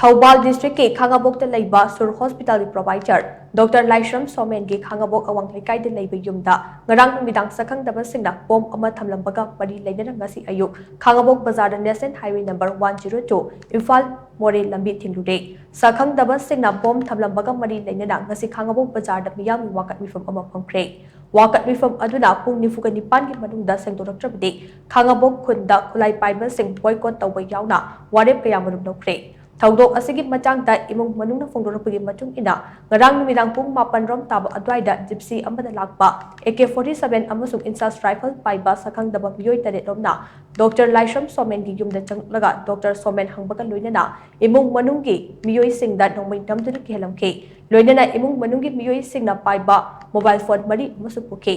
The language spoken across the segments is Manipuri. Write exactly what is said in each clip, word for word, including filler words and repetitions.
ꯊꯧꯕꯥꯜ ꯗꯤꯁꯇ꯭ꯔꯤꯛꯀꯤ ꯈꯥꯉꯕꯣꯛꯇ ꯂꯩꯕ ꯁꯨꯔ ꯍꯣꯁꯄꯤꯇꯥꯜꯒꯤ ꯄ꯭ꯔꯣꯚꯥꯏꯗꯔ ꯗꯣꯛꯇꯔ ꯂꯥꯏꯁ꯭ꯔꯝ ꯁꯣꯃꯦꯟꯒꯤ ꯈꯥꯉꯕꯣꯛ ꯑꯋꯥꯡ ꯂꯩꯀꯥꯏꯗ ꯂꯩꯕ ꯌꯨꯝꯗ ꯉꯔꯥꯡ ꯅꯨꯃꯤꯗꯥꯡ ꯁꯛꯈꯪꯗꯕꯁꯤꯡꯅ ꯕꯣꯝ ꯑꯃ ꯊꯝꯂꯝꯕꯒ ꯃꯔꯤ ꯂꯩꯅꯅ ꯉꯁꯤ ꯑꯌꯨꯛ ꯈꯥꯉꯕꯣꯛ ꯕꯖꯥꯔꯗ national highway number one zero two Imphal ꯃꯣꯔꯦ ꯂꯝꯕꯤ ꯊꯤꯡꯂꯨꯔꯦ꯫ ꯁꯛꯈꯪꯗꯕꯁꯤꯡꯅ ꯕꯣꯝ ꯊꯝꯂꯝꯕꯒ ꯃꯔꯤ ꯂꯩꯅꯅ ꯉꯁꯤ ꯈꯥꯉꯕꯣꯛ ꯕꯖꯥꯔꯗ ꯃꯤꯌꯥꯝꯒꯤ ꯋꯥꯀꯠ ꯃꯤꯐꯝ ꯑꯃ ꯐꯝꯈ꯭ꯔꯦ꯫ ꯋꯥꯀꯠ ꯃꯤꯐꯝ ꯑꯗꯨꯅ ꯄꯨꯡ ꯅꯤꯐꯨꯒ ꯅꯤꯄꯥꯟꯒꯤ ꯃꯅꯨꯡꯗ ꯁꯦꯡꯗꯣꯔꯛꯇ꯭ꯔꯕꯗꯤ ꯈꯥꯉꯕꯣꯛ ꯈꯨꯟꯗ ꯈꯨꯠꯂꯥꯏ ꯄꯥꯏꯕꯁꯤꯡ ꯕꯣꯏꯀꯣꯠ ꯇꯧꯕ ꯌꯥꯎꯅ ꯋꯥꯔꯦꯞ ꯀꯌꯥꯃꯔꯨꯝ ꯂꯧꯈ꯭ꯔꯦ꯫ ꯊꯧꯗꯣꯛ ꯑꯁꯤꯒꯤ ꯃꯇꯥꯡꯗ ꯏꯃꯨꯡ ꯃꯅꯨꯡꯅ ꯐꯣꯡꯗꯣꯔꯛꯄꯒꯤ ꯃꯇꯨꯡ ꯏꯟꯅ, ꯉꯔꯥꯡ ꯅꯨꯃꯤꯗꯥꯡ ꯄꯨꯡ ꯃꯥꯄꯟ ꯔꯣꯝ ꯇꯥꯕ ꯑꯗꯨꯋꯥꯏꯗ ꯖꯤꯞꯁꯤ ꯑꯃꯗ ꯂꯥꯛꯄ ꯑꯦ ꯀꯦ ꯐꯣꯔꯇꯤ ꯁꯚꯦꯟ ꯑꯃꯁꯨꯡ ꯏꯟꯁꯥꯁ ꯔꯥꯏꯐꯜ ꯄꯥꯏꯕ ꯁꯛꯈꯪꯗꯕ ꯃꯤꯑꯣꯏ ꯇꯔꯦꯠ ꯔꯣꯝꯅ ꯗꯣꯛꯇꯔ ꯂꯥꯏꯁ꯭ꯔꯝ ꯁꯣꯃꯦꯟꯒꯤ ꯌꯨꯝꯗ ꯆꯪꯂꯒ ꯗꯣꯛꯇꯔ ꯁꯣꯃꯦꯟ ꯍꯪꯕꯒ ꯂꯣꯏꯅꯅ ꯏꯃꯨꯡ ꯃꯅꯨꯡꯒꯤ ꯃꯤꯑꯣꯏꯁꯤꯡꯗ ꯅꯣꯡꯃꯩ ꯅꯝꯗꯨꯅ ꯀꯤꯍꯜꯂꯝꯈꯤ꯫ ꯂꯣꯏꯅꯅ ꯏꯃꯨꯡ ꯃꯅꯨꯡꯒꯤ ꯃꯤꯑꯣꯏꯁꯤꯡꯅ ꯄꯥꯏꯕ ꯃꯣꯕꯥꯏꯜ ꯐꯣꯟ ꯃꯔꯤ ꯑꯃꯁꯨ ꯄꯨꯈꯤ꯫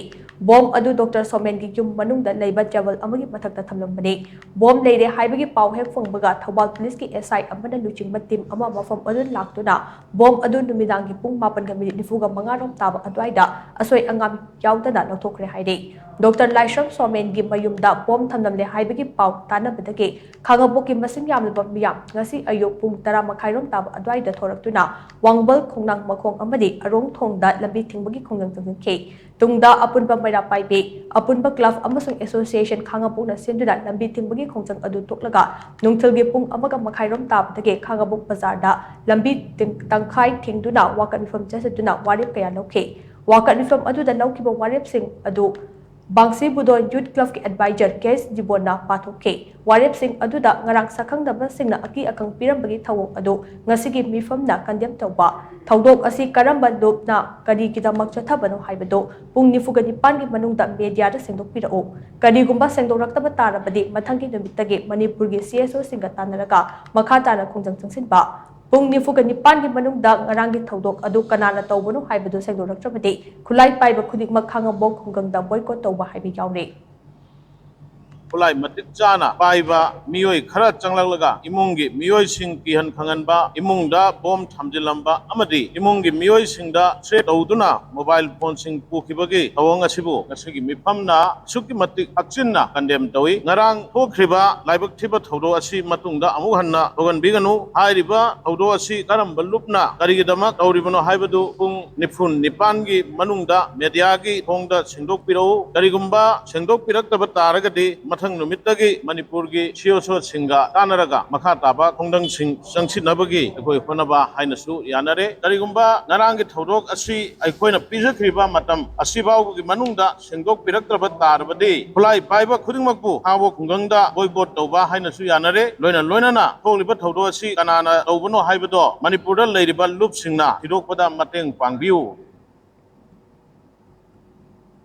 ꯕꯣꯝ ꯑꯗꯨ ꯗꯣꯛꯇꯔ ꯁꯣꯃꯦꯟꯒꯤ ꯌꯨꯝ ꯃꯅꯨꯡꯗ ꯂꯩꯕ ꯇꯦꯕꯜ ꯑꯃꯒꯤ ꯃꯊꯛꯇ ꯊꯝꯂꯝꯕꯅꯤ꯫ ꯕꯣꯝ ꯂꯩꯔꯦ ꯍꯥꯏꯕꯒꯤ ꯄꯥꯎ ꯍꯦꯛ ꯐꯪꯕꯒ ꯊꯧꯕꯥꯜ ꯄꯨꯂꯤꯁꯀꯤ ꯑꯦꯁ ꯑꯥꯏ ꯑꯃꯅ ꯂꯨꯆꯤꯡꯕ ꯇꯤꯝ ꯑꯃ ꯃꯐꯝ ꯑꯗꯨꯗ ꯂꯥꯛꯇꯨꯅ ꯕꯣꯝ ꯑꯗꯨ ꯅꯨꯃꯤꯗꯥꯡꯒꯤ ꯄꯨꯡ ꯃꯥꯄꯟꯒ ꯃꯤꯅꯤꯠ ꯅꯤꯐꯨꯒ ꯃꯉꯥ ꯔꯣꯝ ꯇꯥꯕ ꯑꯗꯨꯋꯥꯏꯗ ꯑꯁꯣꯏ ꯑꯉꯥꯝ ꯌꯥꯎꯗꯅ ꯂꯧꯊꯣꯛꯈ꯭ꯔꯦ ꯍꯥꯏꯔꯤ꯫ ꯗꯣꯛꯇꯔ ꯂꯥꯏꯁ꯭ꯔꯝ ꯁꯣꯃꯦꯟꯒꯤ ꯃꯌꯨꯝꯗ ꯕꯣꯝ ꯊꯝꯂꯝꯂꯦ ꯍꯥꯏꯕꯒꯤ ꯄꯥꯎ ꯇꯥꯅꯕꯗꯒꯤ ꯈꯥꯉꯕꯣꯛꯀꯤ ꯃꯁꯤꯡ ꯌꯥꯝꯂꯕ ꯃꯤꯌꯥꯝ ꯉꯁꯤ ꯑꯌꯨꯛ ꯄꯨꯡ ꯇꯔꯥ ꯃꯈꯥꯏ ꯔꯣꯝ ꯇꯥꯕ ꯑꯗꯨꯋꯥꯏꯗ ꯊꯣꯔꯛꯇꯨꯅ ꯋꯥꯡꯕꯜ, ꯈꯣꯡꯅꯥꯡ ꯃꯈꯣꯡ ꯑꯃꯗꯤ ꯑꯔꯣꯡ ꯊꯣꯡꯗ ꯂꯝꯕꯤ ꯊꯤꯡꯕꯒꯤ ꯈꯣꯡꯖꯪ ꯆꯪꯁꯤꯟꯈꯤ꯫ ꯇꯨꯡꯗ ꯑꯄꯨꯟꯕ ꯃꯩꯔꯥ ꯄꯥꯏꯕꯤ, ꯑꯄꯨꯟꯕ ꯀ꯭ꯂꯕ ꯑꯃꯁꯨꯡ ꯑꯦꯁꯣꯁꯤꯌꯦꯁꯟ ꯈꯥꯉꯕꯣꯛꯅ ꯁꯤꯟꯗꯨꯅ ꯂꯝꯕꯤ ꯊꯤꯡꯕꯒꯤ ꯈꯣꯡꯖꯪ ꯑꯗꯨ ꯇꯣꯛꯂꯒ ꯅꯨꯡꯊꯤꯜꯒꯤ ꯄꯨꯡ ꯑꯃꯒ ꯃꯈꯥꯏ ꯔꯣꯝ ꯇꯥꯕꯗꯒꯤ ꯈꯥꯉꯕꯣꯛ ꯕꯖꯥꯔꯗ ꯂꯝꯕꯤ ꯇꯤꯡ-, ꯇꯪꯈꯥꯏ ꯊꯤꯡꯗꯨꯅ ꯋꯥꯀꯠ ꯃꯤꯐꯝ ꯆꯠꯊꯗꯨꯅ ꯋꯥꯔꯦꯞ ꯀꯌꯥ ꯂꯧꯈꯤ꯫ ꯋꯥꯀꯠ ꯃꯤꯐꯝ ꯑꯗꯨꯗ ꯂꯧꯈꯤꯕ ꯋꯥꯔꯦꯞꯁꯤꯡ ꯑꯗꯨ ꯕꯥꯡꯁꯤ ꯕꯨꯗꯣꯟ ꯌꯨꯠ ꯀ꯭ꯂꯕꯀꯤ ꯑꯦꯗꯚꯥꯏꯖꯔ ꯀꯦ ꯑꯦꯁ ꯖꯤꯕꯣꯟꯅ ꯄꯥꯊꯣꯛꯈꯤ꯫ ꯋꯥꯔꯦꯞꯁꯤꯡ ꯑꯗꯨꯗ ꯉꯔꯥꯡ ꯁꯛꯈꯪꯗꯕꯁꯤꯡꯅ ꯑꯀꯤ ꯑꯈꯪ ꯄꯤꯔꯝꯕꯒꯤ ꯊꯧꯑꯣꯡ ꯑꯗꯨ ꯉꯁꯤꯒꯤ ꯃꯤꯐꯝꯅ ꯀꯟꯗꯦꯝ ꯇꯧꯕ, ꯊꯧꯗꯣꯛ ꯑꯁꯤ ꯀꯔꯝꯕ ꯂꯨꯞꯅ ꯀꯔꯤꯒꯤꯗꯃꯛ ꯆꯠꯊꯕꯅꯣ ꯍꯥꯏꯕꯗꯨ ꯄꯨꯡ ꯅꯤꯐꯨꯒ ꯅꯤꯄꯥꯟꯒꯤ ꯃꯅꯨꯡꯗ ꯃꯦꯗꯤꯌꯥꯗ ꯁꯦꯡꯗꯣꯛꯄꯤꯔꯛꯎ꯫ ꯀꯔꯤꯒꯨꯝꯕ ꯁꯦꯡꯗꯣꯛꯂꯛꯇꯕ ꯇꯥꯔꯕꯗꯤ ꯃꯊꯪꯒꯤ ꯅꯨꯃꯤꯠꯇꯒꯤ ꯃꯅꯤꯄꯨꯔꯒꯤ ꯁꯤ ꯑꯦꯁ ꯑꯣꯁꯤꯡꯒ ꯇꯥꯟꯅꯔꯒ ꯃꯈꯥ ꯇꯥꯅ ꯈꯣꯡꯖꯪ ꯆꯪꯁꯤꯟꯕ꯫ ꯄꯨꯡ ꯅꯤꯐꯨꯒ ꯅꯤꯄꯥꯟꯒꯤ ꯃꯅꯨꯡꯗ ꯉꯔꯥꯡꯒꯤ ꯊꯧꯗꯣꯛ ꯑꯗꯨ ꯀꯅꯥꯅ ꯇꯧꯕꯅꯣ ꯍꯥꯏꯕꯗꯨ ꯁꯦꯡꯗꯣꯛꯂꯛꯇ꯭ꯔꯕꯗꯤ ꯈꯨꯠꯂꯥꯏ ꯄꯥꯏꯕ ꯈꯨꯗꯤꯡꯃꯛ ꯈꯥꯉꯕꯣꯛ ꯈꯨꯡꯒꯪꯗ ꯕꯣꯏꯀꯣꯠ ꯇꯧꯕ ꯍꯥꯏꯕ ꯌꯥꯎꯔꯤ꯫ ꯈꯨꯠꯂꯥꯏ ꯃꯇꯤꯛ ꯆꯥꯅ ꯄꯥꯏꯕ ꯃꯤꯑꯣꯏ ꯈꯔ ꯆꯪꯂꯛꯂꯒ ꯏꯃꯨꯡꯒꯤ ꯃꯤꯑꯣꯏꯁꯤꯡ ꯀꯤꯍꯟ ꯈꯪꯍꯟꯕ, ꯏꯃꯨꯡꯗ ꯕꯣꯝ ꯊꯝꯖꯤꯜꯂꯝꯕ ꯑꯃꯗꯤ ꯏꯃꯨꯡꯒꯤ ꯃꯤꯑꯣꯏꯁꯤꯡꯗ ꯊ꯭ꯔꯦꯠ ꯇꯧꯗꯨꯅ ꯃꯣꯕꯥꯏꯜ ꯐꯣꯟꯁꯤꯡ ꯄꯨꯈꯤꯕꯒꯤ ꯊꯧꯑꯣꯡ ꯑꯁꯤꯕꯨ ꯉꯁꯤꯒꯤ ꯃꯤꯐꯝꯅ ꯑꯁꯨꯛꯀꯤ ꯃꯇꯤꯛ ꯍꯛꯆꯤꯟꯅ ꯀꯟꯗꯦꯝ ꯇꯧꯏ꯫ ꯉꯔꯥꯡ ꯊꯣꯛꯈ꯭ꯔꯤꯕ ꯂꯥꯏꯕꯛ ꯊꯤꯕ ꯊꯧꯗꯣꯛ ꯑꯁꯤ ꯃꯇꯨꯡꯗ ꯑꯃꯨꯛ ꯍꯟꯅ ꯊꯣꯛꯍꯟꯕꯤꯒꯅꯨ꯫ ꯍꯥꯏꯔꯤꯕ ꯊꯧꯗꯣꯛ ꯑꯁꯤ ꯀꯔꯝꯕ ꯂꯨꯞꯅ ꯀꯔꯤꯒꯤꯗꯃꯛ ꯇꯧꯔꯤꯕꯅꯣ ꯍꯥꯏꯕꯗꯨ ꯄꯨꯡ ꯅꯤꯐꯨ ꯅꯤꯄꯥꯟꯒꯤ ꯃꯅꯨꯡꯗ ꯃꯦꯗꯤꯌꯥꯒꯤ ꯊꯣꯡꯗ ꯁꯦꯡꯗꯣꯛꯄꯤꯔꯛꯎ꯫ ꯀꯔꯤꯒꯨꯝꯕ ꯁꯦꯡꯗꯣꯛꯄꯤꯔꯛꯇꯕ ꯇꯥꯔꯒꯗꯤ ꯃꯊꯪ ꯅꯨꯃꯤꯠꯇꯒꯤ ꯃꯅꯤꯄꯨꯔꯒꯤ ꯁꯤ ꯑꯣ ꯁꯣꯁꯤꯡꯒ ꯇꯥꯟꯅꯔꯒ ꯃꯈꯥ ꯇꯥꯕ ꯈꯣꯡꯗꯪꯁꯤꯡ ꯆꯪꯁꯤꯟꯅꯕꯒꯤ ꯑꯩꯈꯣꯏ ꯍꯣꯠꯅꯕ ꯍꯥꯏꯅꯁꯨ ꯌꯥꯅꯔꯦ꯫ ꯀꯔꯤꯒꯨꯝꯕ ꯉꯔꯥꯡꯒꯤ ꯊꯧꯗꯣꯛ ꯑꯁꯤ ꯑꯩꯈꯣꯏꯅ ꯄꯤꯖꯈ꯭ꯔꯤꯕ ꯃꯇꯝ ꯑꯁꯤ ꯐꯥꯎꯕꯒꯤ ꯃꯅꯨꯡꯗ ꯁꯦꯡꯗꯣꯛꯄꯤꯔꯛꯇ꯭ꯔꯕ ꯇꯥꯔꯕꯗꯤ ꯈꯨꯠꯂꯥꯏ ꯄꯥꯏꯕ ꯈꯨꯗꯤꯡꯃꯛꯄꯨ ꯐꯥꯕ ꯈꯨꯡꯒꯪꯗ ꯕꯣꯏꯀꯣꯠ ꯇꯧꯕ ꯍꯥꯏꯅꯁꯨ ꯌꯥꯅꯔꯦ꯫ ꯂꯣꯏꯅ ꯂꯣꯏꯅꯅ ꯊꯣꯛꯂꯤꯕ ꯊꯧꯗꯣꯛ ꯑꯁꯤ ꯀꯅꯥꯅ ꯇꯧꯕꯅꯣ ꯍꯥꯏꯕꯗꯣ ꯃꯅꯤꯄꯨꯔꯗ ꯂꯩꯔꯤꯕ ꯂꯨꯞꯁꯤꯡꯅ ꯊꯤꯗꯣꯛꯄꯗ ꯃꯇꯦꯡ ꯄꯥꯡꯕꯤꯌꯨ꯫